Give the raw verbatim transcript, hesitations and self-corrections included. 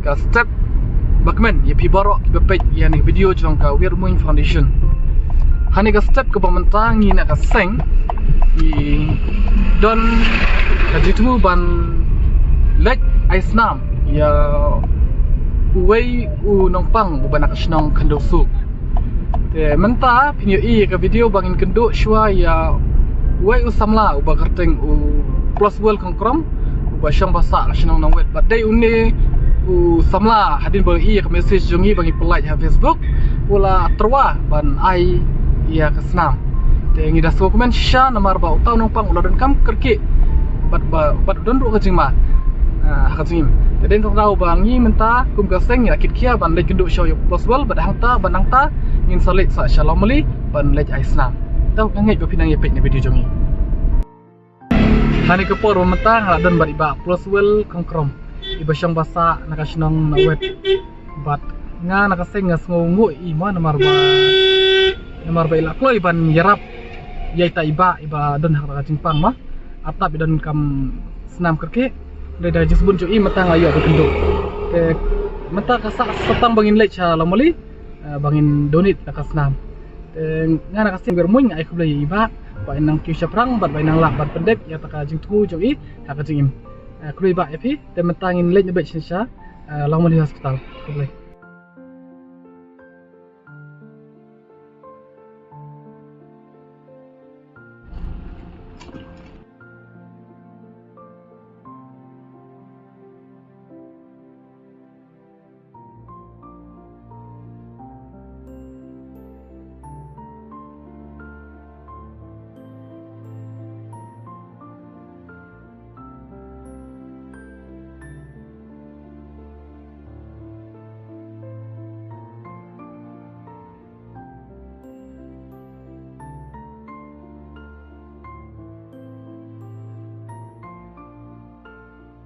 Ka step ba kmen ïa phi baroh kiba peit ïa kane ka video jong ka Wiar Muin Foundation. Ha kane ka step kaba mynta ngi na ka seng ngi don ka jingthmu ban leit ai snam ïa uwei u nongpang uba na ka shnong Khyndewsuk. Te mynta phin ïohi ïa ka video ba ngin kynduh shuwa ïa uwei u samla uba kyrteng u Pluswell Khongkrom, uba shong ba sah ka shnong Nongwet. Bad dei une u samla, hadien ba ïohi ïa ka message jong ngi ba ngi pyllait ha Facebook, u la tyrwa ban ai ïa ka snam. Te ngi da sngewkmen shisha namar ba uta u nongpang u la donkam kyrkieh bad ba, bad don ruh ka jingma, ah, ha ka jingim. Te dei tang daw ba ngi mynta kum ka seng ngi la kit khia ban leit kynduh shuwa ïa u Pluswell, bad hangta, bad nangta ngin sa leit sa sha Lawmali ban leit ai snam. Te ngeit ba phi nang ïa peit na video jong ngi. Ha kane ka por ba mynta nga la don bad i Bah Pluswell Khongkrom, iba shong ba sah na ka shnong Nongwet. Bad nga na ka seng nga sngewnguh ïa i mo, namar ba, namar ba i la kloi ban ïarap ïa ita i bah iba don ha ka jingpang mo. Ap tap i donkam snam kyrkieh. Dei da jingsbun jong i mynta nga ïoh ban kynduh. Te mynta ka sah sa tang ba ngin leit sha Lawmali, eh, ba ngin donate na ka snam. Te nga na ka seng Wiar Muin nga ai khublei ïa i bah ba i nang kiew shaphrang bad ba i nang lah ban pyndep ïa kata ka jingthmu jong i ha ka jingim. Eh, khublei bah ïa phi. Te mynta ngin leit na beit sha, eh, Lawmali Hospital. Khublei.